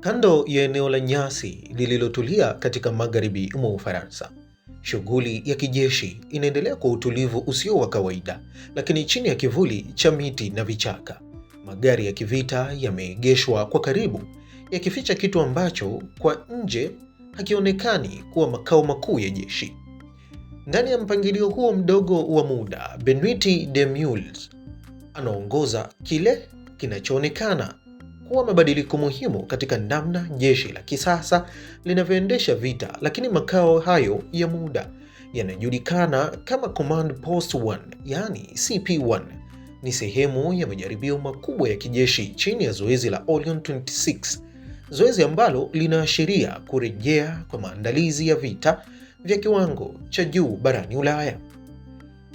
Kando ya eneo la nyasi lililotulia katika magharibi mwa Ufaransa, shughuli ya kijeshi inaendelea kwa utulivu usio wa kawaida, lakini chini ya kivuli cha miti na vichaka. Magari ya kivita yameegeshwa kwa karibu, yakificha kitu ambacho kwa nje hakionekani kuwa makao makuu ya jeshi. Ndani ya mpangilio huo mdogo wa muda, Benoit Demules anaongoza kile kinachoonekana kuwa mabadiliko muhimu katika namna jeshi la kisasa linavyoendesha vita, lakini makao hayo ya muda yanajulikana kama Command Post 1, yaani CP1, ni sehemu ya majaribio makubwa ya kijeshi chini ya zoezi la Orion 26, zoezi ambalo linaashiria kurejea kwa maandalizi ya vita vya kiwango cha juu barani Ulaya.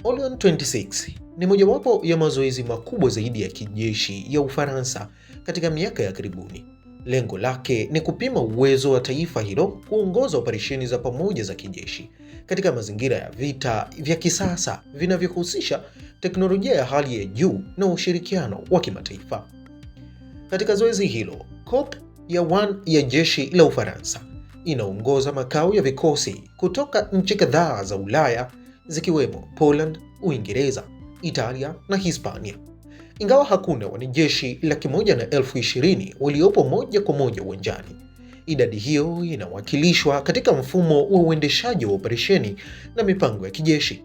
Orion 26 ni mojawapo ya mazoezi makubwa zaidi ya kijeshi ya Ufaransa katika miaka ya karibuni. Lengo lake ni kupima uwezo wa taifa hilo kuongoza operesheni za pamoja za kijeshi katika mazingira ya vita vya kisasa vinavyohusisha teknolojia ya hali ya juu na ushirikiano wa kimataifa. Katika zoezi hilo, Corps ya 1 ya jeshi la Ufaransa inaongoza makao ya vikosi kutoka nchi kadhaa za Ulaya zikiwemo Poland, Uingereza, Italia na Hispania. Ingawa hakuna wanajeshi 120,000 waliopo moja kwa moja uwanjani, idadi hiyo inawakilishwa katika mfumo wa uendeshaji wa operesheni na mipango ya kijeshi.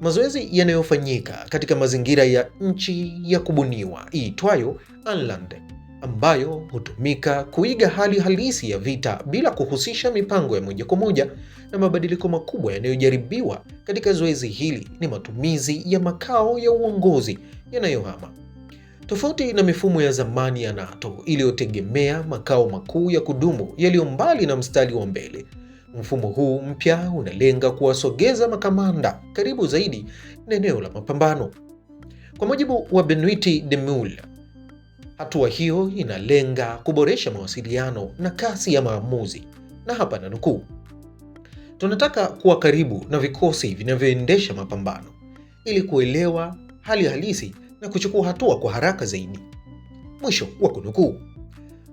Mazoezi yanayofanyika katika mazingira ya nchi ya kubuniwa iitwayo Anland, ambayo hutumika kuiga hali halisi ya vita bila kuhusisha mipango ya moja kwa moja, na mabadiliko makubwa yanayojaribiwa katika zoezi hili ni matumizi ya makao ya uongozi yanayohama. Tofauti na mifumo ya zamani ya NATO iliyotegemea makao makuu ya kudumu yaliyo mbali na mstari wa mbele, mfumo huu mpya unalenga kuwasogeza makamanda karibu zaidi na eneo la mapambano. Kwa mujibu wa Benoit Demoule, hatua hiyo inalenga kuboresha mawasiliano na kasi ya maamuzi, na hapa nanukuu, tunataka kuwa karibu na vikosi vinavyoendesha mapambano ili kuelewa hali halisi na kuchukua hatua kwa haraka zaidi, mwisho wa kunukuu.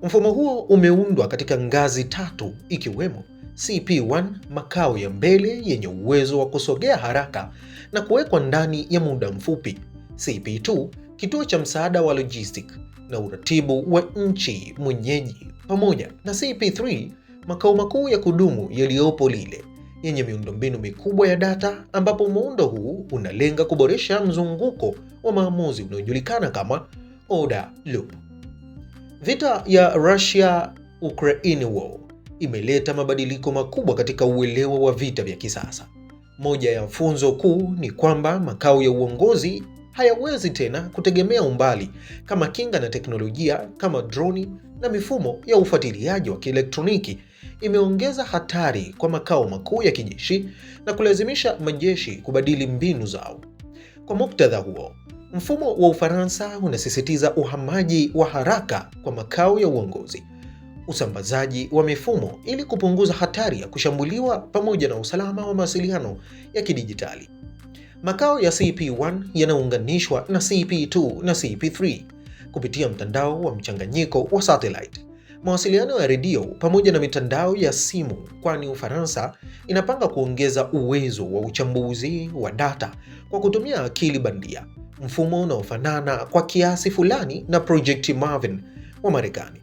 Mfumo huo umeundwa katika ngazi tatu ikiwemo CP1, makao ya mbele yenye uwezo wa kusogea haraka na kuwekwa ndani ya muda mfupi, CP2, kituo cha msaada wa logistic na uratibu wa nchi mwenyeji, pamoja na CP3, makao makuu ya kudumu yaliyopo Lille yenye miundombinu mikubwa ya data, ambapo muundo huu unalenga kuboresha mzunguko wa maamuzi unaojulikana kama order loop. Vita ya Russia Ukraine War imeleta mabadiliko makubwa katika uelewa wa vita vya kisasa. Moja ya funzo kuu ni kwamba makao ya uongozi hayawezi tena kutegemea umbali kama kinga, na teknolojia kama droni na mifumo ya ufuatiliaji wa kielektroniki imeongeza hatari kwa makao makuu ya kijeshi na kulazimisha majeshi kubadili mbinu zao. Kwa muktadha huo, mfumo wa Ufaransa unasisitiza uhamaji wa haraka kwa makao ya uongozi, usambazaji wa mifumo ili kupunguza hatari ya kushambuliwa, pamoja na usalama wa mawasiliano ya kidijitali. Makao ya CP1 yanaunganishwa na CP2 na CP3 kupitia mtandao wa mchanganyiko wa satellite, mawasiliano ya redio pamoja na mitandao ya simu, kwani Ufaransa inapanga kuongeza uwezo wa uchambuzi wa data kwa kutumia akili bandia, mfumo unaofanana kwa kiasi fulani na Project Maven wa Marekani.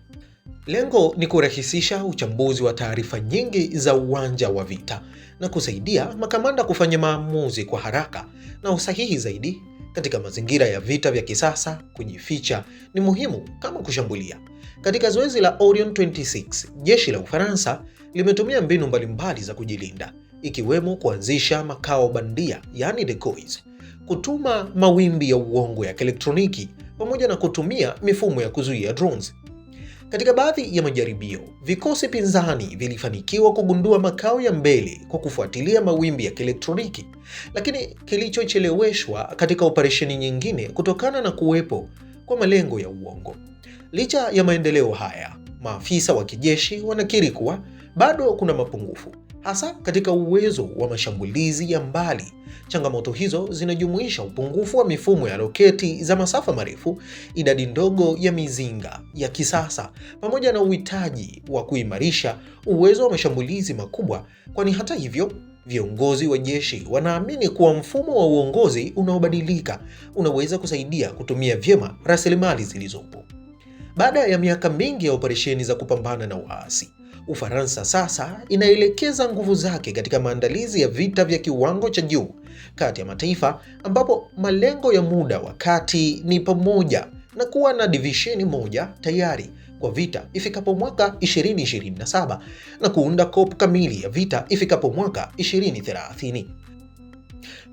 Lengo ni kurahisisha uchambuzi wa taarifa nyingi za uwanja wa vita na kusaidia makamanda kufanya maamuzi kwa haraka na usahihi zaidi. Katika mazingira ya vita vya kisasa, kujificha ni muhimu kama kushambulia. Katika zoezi la Orion 26, jeshi la Ufaransa limetumia mbinu mbalimbali za kujilinda, ikiwemo kuanzisha makao bandia, yaani decoys, kutuma mawimbi ya uongo ya kielektroniki pamoja na kutumia mifumo ya kuzuia drones. Katika baadhi ya majaribio, vikosi pinzani vilifanikiwa kugundua makao ya mbele kwa kufuatilia mawimbi ya kielektroniki, lakini kilichocheleweshwa katika operesheni nyingine kutokana na kuwepo kwa malengo ya uongo. Licha ya maendeleo haya, maafisa wa kijeshi wanakiri kuwa bado kuna mapungufu, hasa katika uwezo wa mashambulizi ya mbali. Changamoto hizo zinajumuisha upungufu wa mifumo ya roketi za masafa marefu, idadi ndogo ya mizinga ya kisasa, pamoja na uhitaji wa kuimarisha uwezo wa mashambulizi makubwa, kwani hata hivyo viongozi wa jeshi wanaamini kuwa mfumo wa uongozi unaobadilika unaweza kusaidia kutumia vyema rasilimali zilizopo. Baada ya miaka mingi ya operesheni za kupambana na waasi, Ufaransa sasa inaelekeza nguvu zake katika maandalizi ya vita vya kiwango cha juu kati ya mataifa, ambapo malengo ya muda wa kati ni pamoja na kuwa na divisheni moja tayari kwa vita ifikapo mwaka 2027 na kuunda kopu kamili ya vita ifikapo mwaka 2030.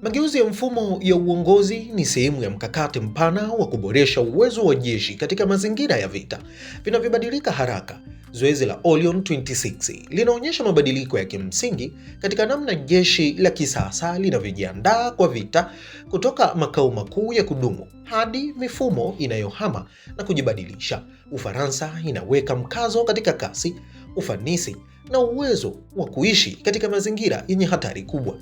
Mageuzi ya mfumo ya uongozi ni sehemu ya mkakati mpana wa kuboresha uwezo wa jeshi katika mazingira ya vita vinavyobadilika haraka. Zoezi la Orion 26 linaonyesha mabadiliko ya kimsingi katika namna jeshi la kisasa linavyojiandaa kwa vita, kutoka makao makuu ya kudumu hadi mifumo inayohama na kujibadilisha. Ufaransa inaweka mkazo katika kasi, ufanisi na uwezo wa kuishi katika mazingira yenye hatari kubwa.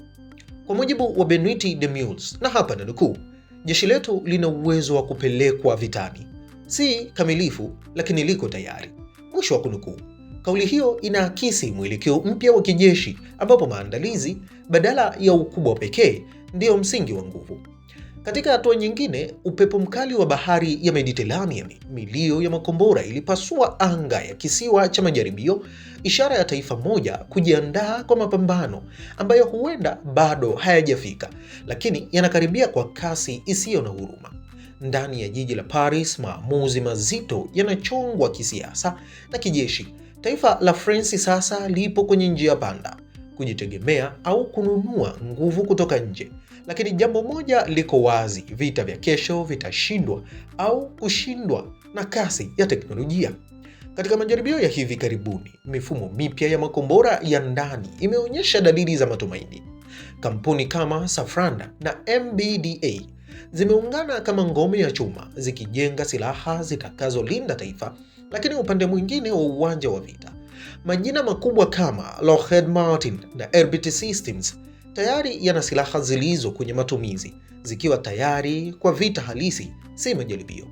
Kwa mujibu wa Benoit Demules, na hapa nanukuu, jeshi letu lina uwezo wa kupelekwa vitani, si kamilifu, lakini liko tayari. Mwisho wa kunukuu. Kauli hiyo inaakisi mwelekeo mpya wa kijeshi ambapo maandalizi badala ya ukubwa pekee ndiyo msingi wa nguvu. Katika hatua nyingine, upepo mkali wa bahari ya Mediterranean, milio ya makombora ilipasua anga ya kisiwa cha majaribio, ishara ya taifa moja kujiandaa kwa mapambano ambayo huenda bado hayajafika, lakini yanakaribia kwa kasi isiyo na huruma. Ndani ya jiji la Paris, maamuzi mazito yanachongwa kisiasa na kijeshi. Taifa la Fransi sasa lipo kwenye njia panda, kujitegemea au kununua nguvu kutoka nje. Lakini jambo moja liko wazi, vita vya kesho vitashindwa au kushindwa na kasi ya teknolojia. Katika majaribio ya hivi karibuni, mifumo mipya ya makombora ya ndani imeonyesha dalili za matumaini. Kampuni kama Safran na MBDA zimeungana kama ngome ya chuma, zikijenga silaha zitakazolinda taifa. Lakini upande mwingine wa uwanja wa vita, majina makubwa kama Lockheed Martin na Elbit Systems tayari yana silaha zilizo kwenye matumizi, zikiwa tayari kwa vita halisi, si majaribio.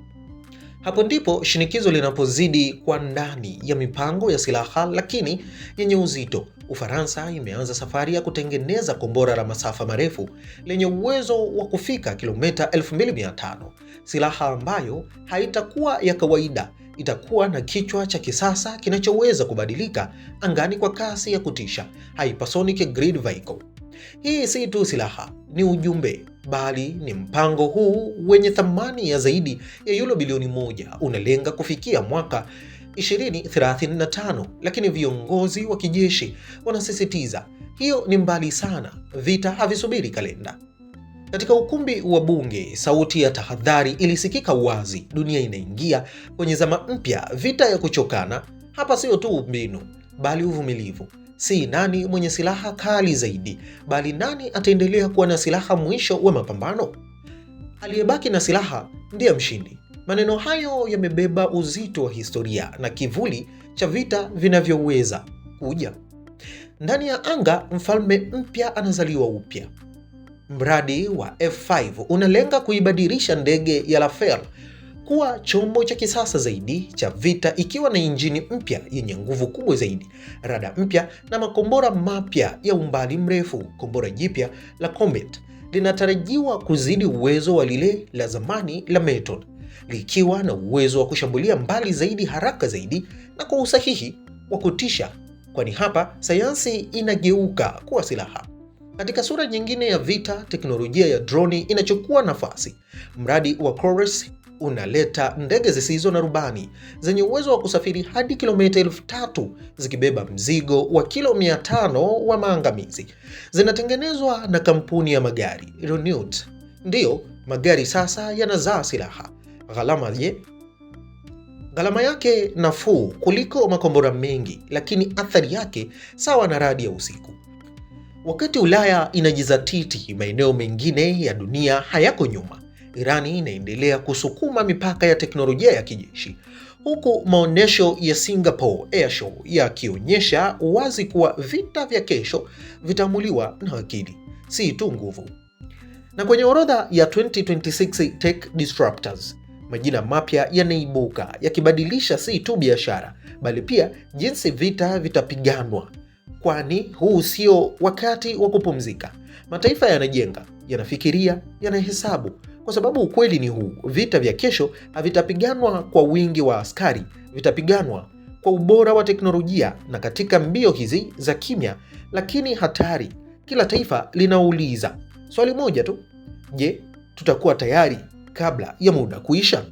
Hapo ndipo shinikizo linapozidi kwa ndani ya mipango ya silaha lakini yenye uzito. Ufaransa imeanza safari ya kutengeneza kombora la masafa marefu lenye uwezo wa kufika kilomita 2500, silaha ambayo haitakuwa ya kawaida. Itakuwa na kichwa cha kisasa kinachoweza kubadilika angani kwa kasi ya kutisha, hypersonic grid vehicle. Hii si tu silaha, ni ujumbe, bali ni mpango huu wenye thamani ya zaidi ya yulo bilioni 1 unalenga kufikia mwaka 2035, lakini viongozi wa kijeshi wanasisitiza hiyo ni mbali sana, vita havisubiri kalenda. Katika ukumbi wa bunge, sauti ya tahadhari ilisikika wazi. Dunia inaingia kwenye zama mpya, vita ya kuchokana. Hapa sio tu mbinu, bali uvumilivu. Si nani mwenye silaha kali zaidi, bali nani ataendelea kuwa na silaha mwisho wa mapambano. Aliyebaki na silaha ndiye mshindi. Maneno hayo yamebeba uzito wa historia na kivuli cha vita vinavyoweza kuja. Ndani ya anga, mfalme mpya anazaliwa upya. Mradi wa F5 unalenga kuibadilisha ndege ya Rafale kuwa chombo cha kisasa zaidi cha vita, ikiwa na injini mpya yenye nguvu kubwa zaidi, rada mpya na makombora mapya ya umbali mrefu. Kombora jipya la Comet linatarajiwa kuzidi uwezo wa lile la zamani la Meton, likiwa na uwezo wa kushambulia mbali zaidi, haraka zaidi na kwa usahihi wa kutisha, kwani hapa sayansi inageuka kuwa silaha. Katika sura nyingine ya vita, teknolojia ya droni inachukua nafasi. Mradi wa Chorus unaleta ndege zisizo na rubani zenye uwezo wa kusafiri hadi kilomita 3000 zikibeba mzigo wa kilo 500 wa maangamizi. Zinatengenezwa na kampuni ya magari Renault. Ndiyo, magari sasa yanazaa silaha. Gharama je? Gharama yake nafuu kuliko makombora mengi, lakini athari yake sawa na radi ya usiku. Wakati Ulaya inajizatiti, maeneo mengine ya dunia hayako nyuma. Irani inaendelea kusukuma mipaka ya teknolojia ya kijeshi. Huku maonyesho ya Singapore Airshow yakionyesha wazi kuwa vita vya kesho vitaamuliwa na akili, si tu nguvu. Na kwenye orodha ya 2026 Tech Disruptors, majina mapya yanaibuka yakibadilisha si tu biashara, bali pia jinsi vita vitapiganwa, kwani huu sio wakati wa kupumzika. Mataifa yanajenga, yanafikiria, yanahesabu, kwa sababu ukweli ni huu: vita vya kesho havitapiganwa kwa wingi wa askari, vitapiganwa kwa ubora wa teknolojia. Na katika mbio hizi za kimya lakini hatari, kila taifa linauliza swali moja tu: je, tutakuwa tayari kabla ya muda kuisha?